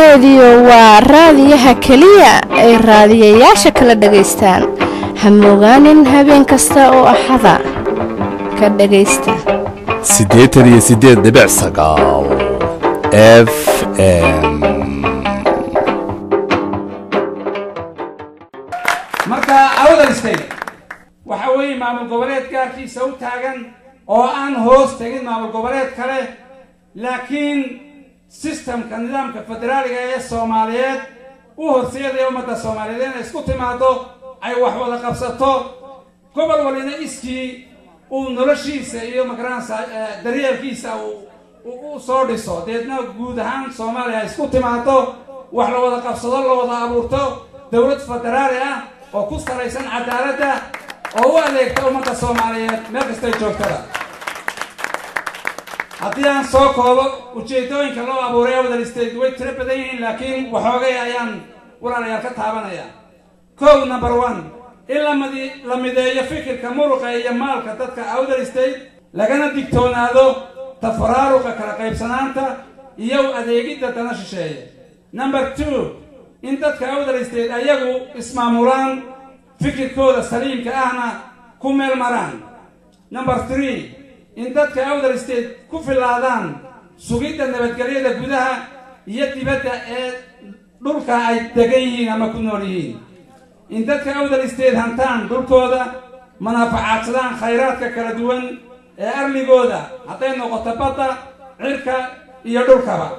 Reediyo waa raadiyaha keliya ay raadiyayaasha kala dhagaystaan. Ha moogaanin habeen kasta oo Axada ka dhagaysta 88.9 FM. Marka Awdal State waxa weeye maamul goboleed gaarkiisa u taagan oo aan hoos tegin maamul goboleed kale, laakiin systemka nidaamka federaaliga ee Soomaaliyeed u horseedaya ummadda Soomaaliyeed inay isku timaado, ay wax wada qabsato, gobol walina iskii uu noloshiisa iyo magaranaysa daryeelkiisa uu u soo dhiso, deedna guud ahaan Soomaaliya ay isku timaado, wax la wada qabsado, la wada abuurto dowlad federaali ah oo ku salaysan cadaaladda oo u adeegta ummadda Soomaaliyeed meel kastay joogtada. Haddii aan soo koobo ujeedooyinka loo abuuray Awdal State, way tiro badan yihiin, laakiin waxoogay ayaan walaalayaal ka taabanaya. Kow, number one, in lamadi la mideeyo fikirka, muruqa iyo maalka dadka Awdal State, lagana digtoonaado tafaraaruqa, kala qaybsanaanta iyo u adeegidda dana shisheeye. Number two, in dadka Awdal State ayagu ismaamulaan, fikirkooda saliimka ahna ku meel maraan. Number three, in dadka Awdal State ku filaadaan sugidda nabadgelyada gudaha iyo dibadda ee dhulka ay degan yihiin ama ku nool yihiin. In dadka Awdal State hantaan dhulkooda, manaafacaadsadaan khayraadka kala duwan ee arligooda, hadday noqoto badda, cirka iyo dhulkaba.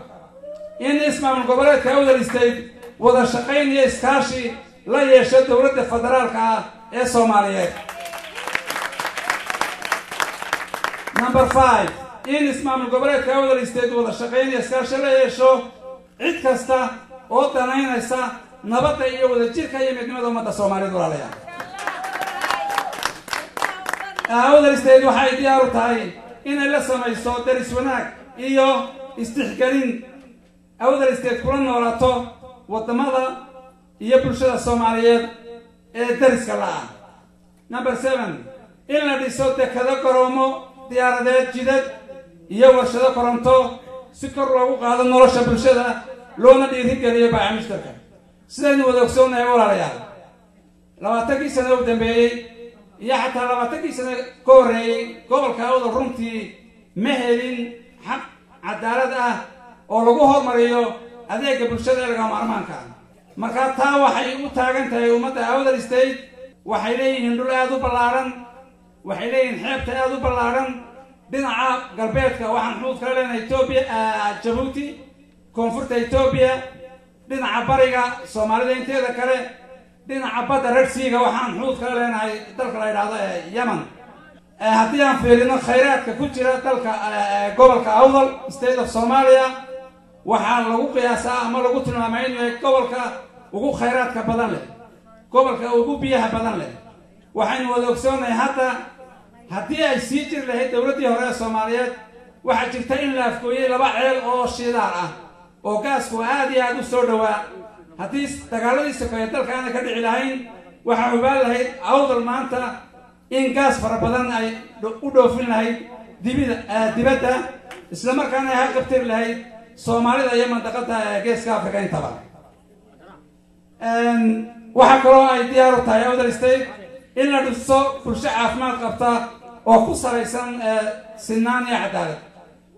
In ismaamul goboleedka Awdal State wada shaqayn iyo iskaashi la yeesho dowladda federaalka ah ee Soomaaliyeed. Number five, in ismaamul goboleedka Awdal State wada shaqayn iyo iskaashi la yeesho cid kasta oo danaynaysa nabadda iyo wadajirka iyo midnimada ummadda Soomaaliyeed. Walaalayaal, Awdal State waxay diyaar u tahay inay la samayso daris wanaag iyo istixgelin, Awdal State kula noolaato wadamada iyo bulshada Soomaaliyeed ee dariska la-ah. Number seven, in la dhiso dekado, garoomo diyaaradeed, jidad iyo warshado koronto si kor loogu qaado nolosha bulshada loona dhiirigeliyo baaca mushtarka. Sidaynu wada ogsoonnahay walaalayaal, 20kii sano u dambeeyey iyo xataa 20kii sano ka horreeyey, gobolka Awdal runtii ma helin xaq cadaalad ah oo lagu hormariyo adeega bulshada ee lagama maarmaanka ah. Marka taa waxay u taagan tahay ummadda Awdal State. Waxay leeyihiin dhul aada u ballaaran, waxay leeyihiin xeebta aada u ballaaran. Dhinaca galbeedka waxaan xuduud kala leenahay Etoobiya, Jabuuti, koonfurta Etoobiya, dhinaca bariga Soomaalida inteeda kale, dhinaca badda Red Sea-ga waxaan xuduud kala leenahay dalka la yidhaahdo Yemen. Haddii aan fiirino khayraadka ku jira dalka gobolka Awdal, State of Somalia, waxaa lagu qiyaasaa ama lagu tilmaamay inuu yahay gobolka ugu khayraadka badan leh, gobolka ugu biyaha badan leh. Waxaynu wada ogsoonahay hadda, haddii ay sii jiri lahayd dowladdii hore ee Soomaaliyeed, waxaa jirta in la afgooyey laba ceel oo shidaal ah oo gaasku aad iyo aad u soo dhowaa. Haddii dagaaladii sokeeye dalka aanay ka dhici lahayn, waxaa hubaan lahayd Awdal maanta in gaas fara badan ay u dhoofin lahayd dibida dibadda, isla markaana ay haqabtiri lahayd Soomaalida iyo mandaqada Geeska Africa intaba. Waxaa kaloo ay diyaar u tahay Awdal State in la dhiso bulsho caafimaad qabta oo ku salaysan sinaan iyo cadaalad.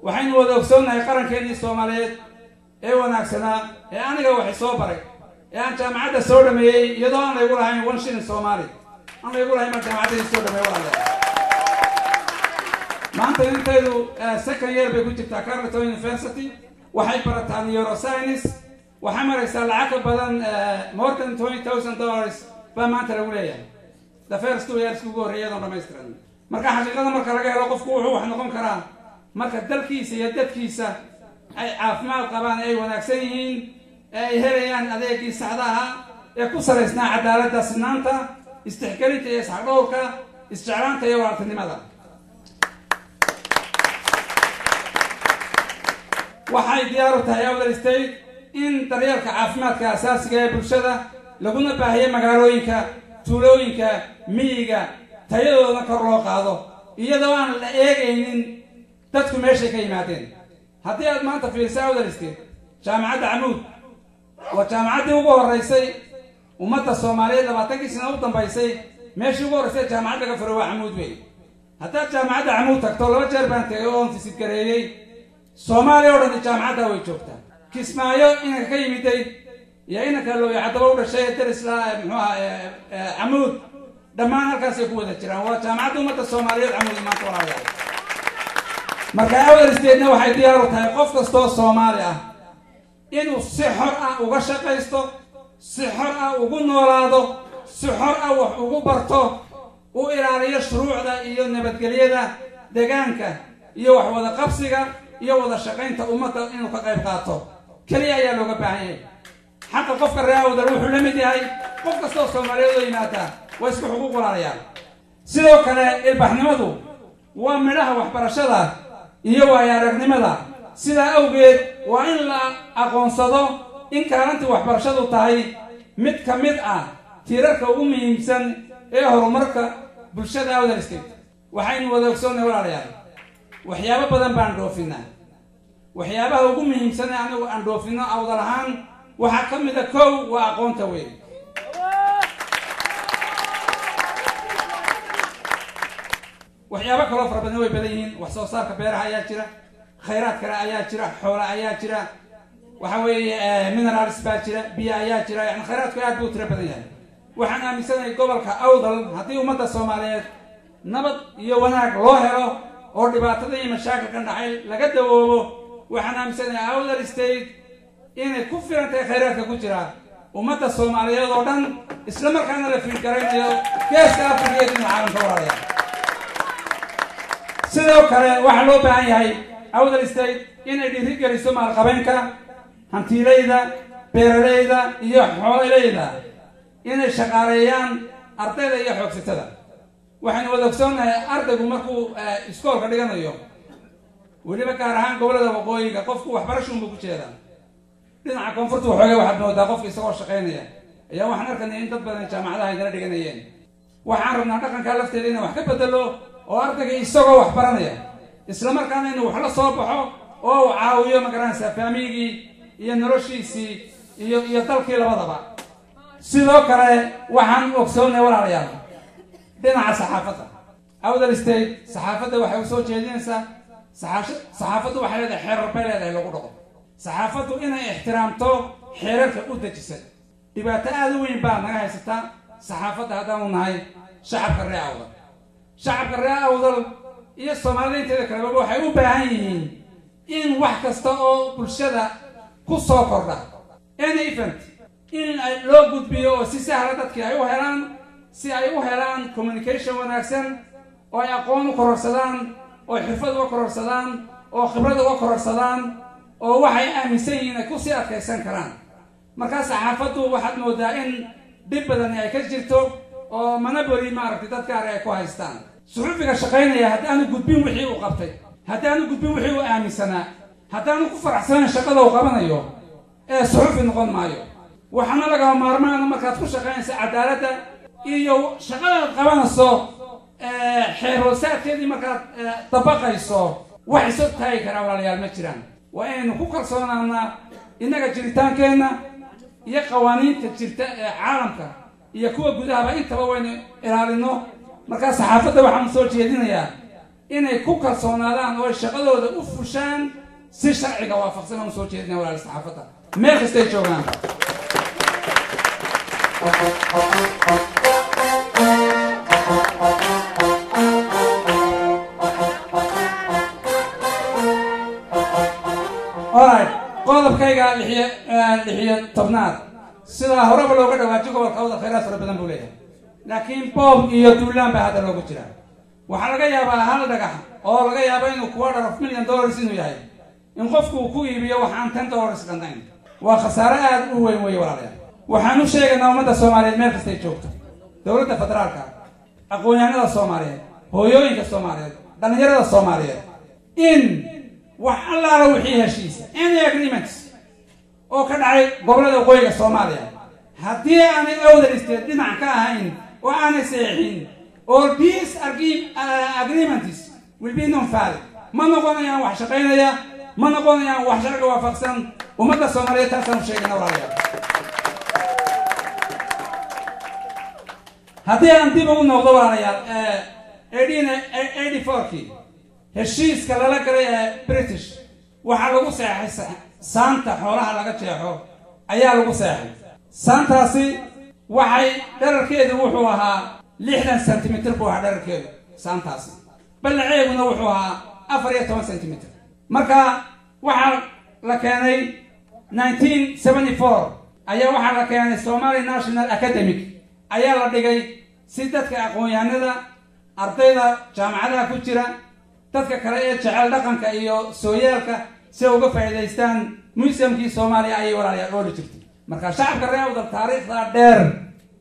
Waxaynu wada ogsoonnahay qarankeenii Soomaaliyeed ee wanaagsanaa ee aniga waxay soo baray ee aan jaamacadda soo dhameeyey, iyadoo aan laygu lahayn 1 shilin Soomaali aan laygu lahayn baan jaamacaddii soo dhameeyey. Walaalayaal, maanta intaydu second year bay ku jirtaa Carleton University, waxay barataa neuroscience, waxay maraysaa lacag ka badan more than $20,000 baa maanta lagu leeyahay the first 2 years ugu horreeyay iyadoon dhamaystiran. Marka xaqiiqada marka laga helo, qofku wuxuu wax noqon karaa marka dalkiisa iyo dadkiisa ay caafimaad qabaan, ay wanaagsan yihiin, ee ay helayaan adeegii saxda ahaa ee ku salaysnaa cadaaladda, sinaanta, istixgelinta iyo isxaqdhowrka, isjeclaanta iyo walaaltinimada. Waxay diyaar u tahay Awdal State in daryeelka caafimaadka asaasiga ee bulshada laguna baahiyo magaalooyinka, tuulooyinka, miyiga, tayadoodana kor loo qaado, iyadoo aan la eegaynin dadku meeshay ka yimaadeen. Haddii aad maanta fiiriso Awdal State, jaamacadda Camuud Waa jaamacaddii ugu horreysay ummadda Soomaaliyeed 20kii sano u dambaysay. Meeshii ugu horreysay jaamacad laga furo waa Camuud wey. Haddaad jaamacadda Camuud tagto, 2 jeer baan tegay oon visit gareeyey, Soomaaliya oo dhan jaamacadda way joogtaa. Kismaayo inanka ka yimiday iyo inanka Looya u dhashay ee derisla, muxuu ahaa, Camuud, dhammaan halkaasay ku wada jiraan. Waa jaamacadda ummadda Soomaaliyeed Camuud maanta, walaalayaal. Marka Awdal Statena waxay diyaar u tahay qof kastoo Soomaali ah inuu si xor ah uga shaqaysto, si xor ah ugu noolaado, si xor ah wax ugu barto, u ilaaliyo shuruucda iyo nabadgelyada deegaanka iyo wax wada qabsiga iyo wada shaqaynta ummadda inuu ka qayb qaato keliya ayaa looga baahan yahay. Xaqa qofka reer Awdal wuxuu la mid yahay qof kastoo Soomaaliyeed oo yimaada, waa isku xuquuq, walaalayaal. Sidoo kale ilbaxnimadu waa midhaha waxbarashada iyo waayo aragnimada. Sidaa awgeed waa in la aqoonsado in kaalintii waxbarashadu tahay mid ka mid ah tiirarka ugu muhiimsan ee horumarka bulshada Awdal State. Waxaynu wada ogsoonnay, walaalayaal, waxyaabo badan baan dhoofinaa. Waxyaabaha ugu muhiimsan ee anigu aan dhoofinno Awdal ahaan waxaa ka mid a, kow, waa aqoonta weyn. Waxyaabo kaloo fara badan way badan yihiin. Wax soo saarka beeraha ayaa jira, khayraad kale ayaa jira, xoola ayaa jira, waxa weeye minerals baa jira, biyo ayaa jira, yani khayraadku aad buu u tiro badan yahay. Waxaan aaminsanahay gobolka Awdal haddii ummadda Soomaaliyeed nabad iyo wanaag loo helo oo dhibaatada iyo mashaakilkan dhacay laga dawoobo, waxaan aaminsanahay Awdal State inay ku filan tahay khayraadka ku jira ummadda Soomaaliyeed oo dhan, isla markaana la fiilgaraynayo Geeska Afrika iyo dhinaca caalamka, walaalayaal. Sidoo kale waxaa loo baahan yahay Awdal State inay dhiirigeliso maalqabeenka, hantiilayda, beeralayda iyo xoololeyda inay shaqaaleeyaan ardayda iyo xoogsatada. Waxaynu wada ogsoonnahay ardaygu markuu iskoolka dhiganayo, weliba gaar ahaan gobollada waqooyiga, qofku waxbarashuunbuu ku jeedaa. Dhinaca koonfurta waxoogay waxaad moodaa qofka isagoo shaqaynaya ayaa waxaan arkanaya in dad badan jaamacadaha ay nala dhiganayeen. Waxaan rabnaa dhaqankaa lafteeda inaan wax ka bedelo oo ardayga isagoo wax baranaya isla markaana inuu wax la soo baxo oo uu caawiyo, ma garanaysaa, familygii iyo noloshiisii iyo dalkii labadaba. Sidoo kale waxaan ogsoonnay, walaalayaal, dhinaca saxaafadda, Awdal State saxaafadda waxay usoo jeedinaysaa, saxaafaddu waxay leedahay xeerar bay leedahay lagu dhaqo. Saxaafaddu inay ixtiraamto xeerarka u dejisan. Dhibaato aada u weyn baa naga haysataa saxaafadda haddaanu nahay shacabka reer Awdal. Shacabka reer Awdal iyo Soomaalida inteeda kaleba waxay u baahan yihiin in wax kasta oo bulshada ku soo kordha, any event, in loo gudbiyo oo si sahla dadkii ay u helaan, si ay u helaan communication wanaagsan oo ay aqoon u kororsadaan oo xirfad uga kororsadaan oo khibrad uga kororsadaan oo waxay aaminsan yihiin ay kusii adkaysan karaan. Markaa saxaafaddu waxaad moodaa in dhib badani ay ka jirto oo monopoly, maaragtay, dad gaar ay ku haystaan. Suxufiga shaqaynaya haddaanu gudbin wixii uu qabtay, haddaanu gudbin wixii uu aaminsanaa, haddaanu ku faraxsanayn shaqada uu qabanayo, ee suxufi noqon maayo. Waxaana lagama maarmaana markaad ku shaqaynaysa cadaaladda iyo shaqadaad qabanayso xeer hoosaadkeedii markaad dabaqayso, wax isoo taagi karaa, walaalayaal, ma jiraan. Waa inaynu ku kalsoonaanaa innaga jiritaankeenna iyo qawaaniinta jirta ee caalamka iyo kuwa gudahaba, intaba waynu ilaalino. Markaa saxaafadda waxaan soo jeedinayaa inay ku kalsoonaadaan oo ay shaqadooda u fushaan si sharciga waafaqsan aan soo jeedinaya, walaal, saxaafadda meel kastay joogaan. Alright, qodobkayga 16aad, sidaa horeba looga dhawaajo, gobolka Awdal khayraad fara badan buu leeyahay, laakiin boob iyo duulaan baa hadda loogu jiraa. Waxaa laga yaabaa hal dhagax oo laga yaabo inuu quarter of million dollars inuu yahay in qofku uu ku iibiyo wax aan $10 dhannayn. Waa khasaare aada u weyn weeye, walaalayaal. Waxaan u sheegaynaa ummadda Soomaaliyeed meel kastay joogto, dowladda federaalka, aqoon-yahanada Soomaaliyeed, hooyooyinka Soomaaliyeed, dhallinyarada Soomaaliyeed, in wax allaala wixii heshiisa, any agreements oo ka dhacay gobollada waqooyiga Soomaaliya, haddii aanay Awdal State dhinac ka ahayn oo aanay saxiixin, all these agreements will be non valid. Ma noqonayaan wax shaqaynaya, ma noqonayaan wax sharciga waafaqsan. Ummadda Soomaaliyeed taasaan u sheegayna, walaalayaal. Haddii aan dib ugu noqdo walaalayaal, 1884-kii heshiiska lala galay ee British waxaa lagu seexay saanta xoolaha laga jeexo ayaa lagu seexay. Saantaasi waxay dherarkeedu wuxuu ahaa 60 centimeter buu ahaa dherarkeedu saantaasi, ballaceeguna wuxuu ahaa 14 centimeter. Marka waxaa la keenay 1974 ayaa waxaa la keenay Somali National Academic ayaa la dhigay, si dadka aqoon-yahanada, ardayda jaamacadaha ku jira, dadka kale ee jecel dhaqanka iyo sooyaalka si ay uga faa'iidaystaan. Museumkii Soomaaliya ayay walaalayaal ooli jirtay. Marka shacabka reer Awdal taariikhda dheer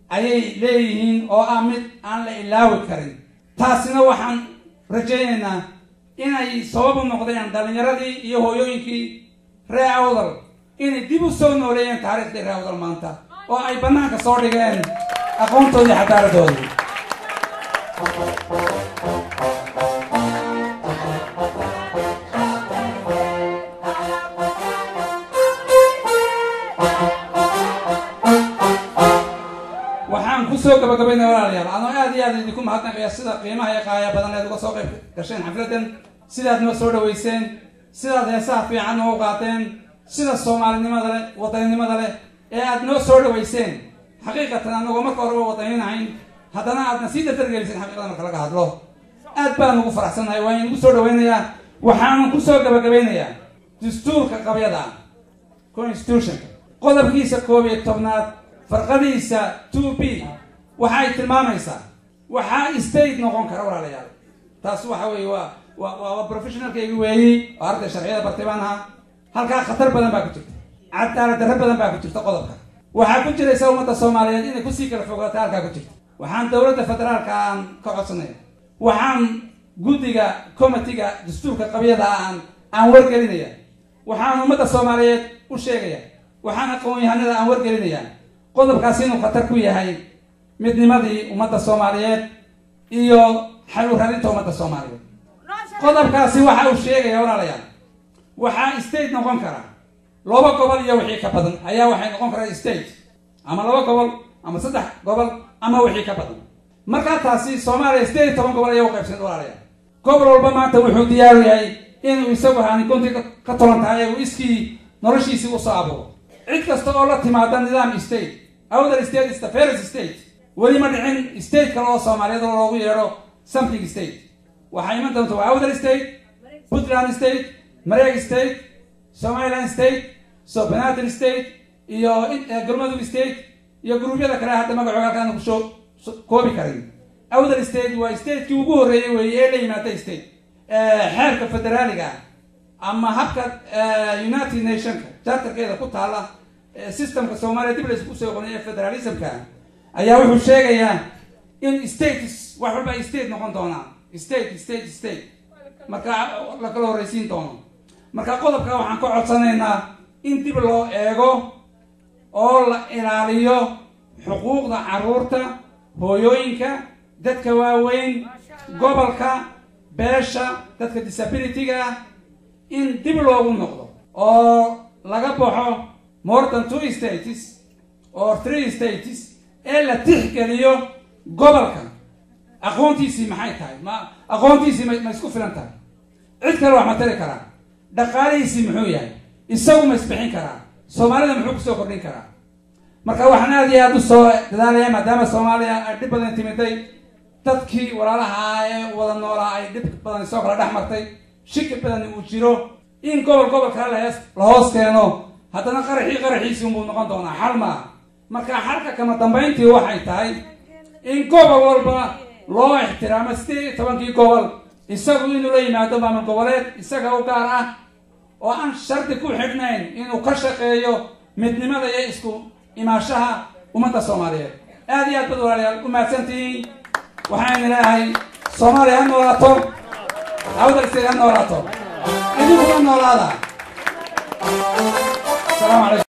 ayay leeyihiin oo ah mid aan la ilaawi karin. Taasina waxaan rajaynaynaa inay sabab u noqdeen dhalinyaradii iyo hooyooyinkii reer Awdal inay dib u soo nooleeyeen taariikhdii reer Awdal maanta oo ay bannaanka soo dhigeen aqoontoodii, xadaaradoodii. Waxaan kusoo gabagabaynaya walaalayaal, anoo aad iyo aad idinku mahadnaqaya sida qiimaha iyo qaaya badan eed uga soo qayb gasheen xafladdan, sidaad noo soo dhaweyseen, sidaad heesaha fiican noo qaateen, sida soomaalinimada leh, wadaninimada leh ee aad noo soo dhaweyseen. Xaqiiqatan anagoo marka horeba wadaninahayn, haddana aadna sii dardargeliseen. Xaqiiqada marka laga hadlo, aad baan ugu faraxsannahay, waan idinku soo dhaweynayaa. Waxaanan kusoo gabagabaynayaa dastuurka qabyada ah, constitutionka, qodobkiisa 11aad farqadiisa 2B waxay tilmaamaysaa waxaa state noqon kara. Walaalayaal, taas waxa weeye waa professionalkaygi weeyi oo arday sharciyada bartay baan ahaa. Halkaa khatar badan baa ku jirta, cadaalad darro badan baa ku jirta. Qodobka waxaa ku jiraysa ummadda Soomaaliyeed inay kusii kala fogaato halkaa ku jirta. Waxaan dowladda federaalka aan ka codsanaya, waxaan guddiga committeega dastuurka qabyada aan wargelinaya, waxaan ummadda Soomaaliyeed u sheegaya, waxaan aqoon-yahanada aan wargelinaya qodobkaasi inuu khatar ku yahay midnimadii ummadda Soomaaliyeed iyo xal u raadinta ummadda Soomaaliyeed. Qodobkaasi waxa uu sheegaya walaalayaal, waxaa state noqon kara laba gobol iyo wixii ka badan ayaa waxay noqon karaa state, ama laba gobol ama saddex gobol ama wixii ka badan. Markaa taasi Soomaaliya 18 gobol ayaa u qaybsan walaalayaal. Gobol walba maanta wuxuu diyaaru yahay inuu isagu haani gunti ka tolan tahay uu iskii noloshiisii usoo abuuro. Cid kasta oo la timaada nidaam state, Awdal State is the first state. Weli ma dhicin state kale oo Soomaaliyeed oo loogu yeedho something state. Waxaa iman doonta waa Awdal State, Puntland State, Mareeg State, Somaliland State, Sobanaadir State iyo Galmudug State iyo guruubyada kale hadda magacooga halkaan kusoo koobi karin. Awdal State waa statekii ugu horreeyey weeye ee la yimaada state. Xeerka federaaliga ama habka United Nationka charterkeeda ku taala, systemka Soomaaliya dib la isku soo qonay ee federalismka ayaa wuxuu sheegayaa in states wax walba ay state noqon doonaan, state, state, state, marka la kala horreysiin doono. Marka qodobka waxaan ka codsanaynaa in dib loo eego oo la ilaaliyo xuquuqda carruurta, hooyooyinka, dadka waaweyn, gobolka, beesha, dadka disability-ga ah, in dib loogu noqdo oo laga baxo more than two states or three states ee la tixgeliyo gobolka aqoontiisii maxay tahay, ma aqoontiisii ma isku filan tahay, cid kale wax ma tari karaa, dhaqaalihiisii muxuu yahay, isagu ma isbixin karaa, Soomaalida muxuu kusoo kordhin karaa. Marka waxaan aad iyo aada u soo dadaalaya, maadaama Soomaaliya ay dhib badan timiday, dadkii walaalaha ee wada noolaa ay dhib badan soo kala dhex martay, shiki badan uu jiro, in gobol gobol kale lahees la hoos keeno haddana qaraxii qaraxiisii unbuu noqon doonaa, xal maaha. Marka xalka kama dambayntii waxay tahay in gobol walba loo ixtiraamo 18-kii gobol, isagu inuu la yimaado maamul goboleed isaga u gaar ah oo aan shardi ku xidhnayn inuu ka shaqeeyo midnimada iyo isku imaashaha ummadda Soomaaliyeed. Aad iyo aad bad walaalayaal u mahadsantihiin. Waxayna leeyahay Soomaaliya ha noolaato, Awdal State ha noolaato, idinkuna noolaada. Asalaamu calaykum.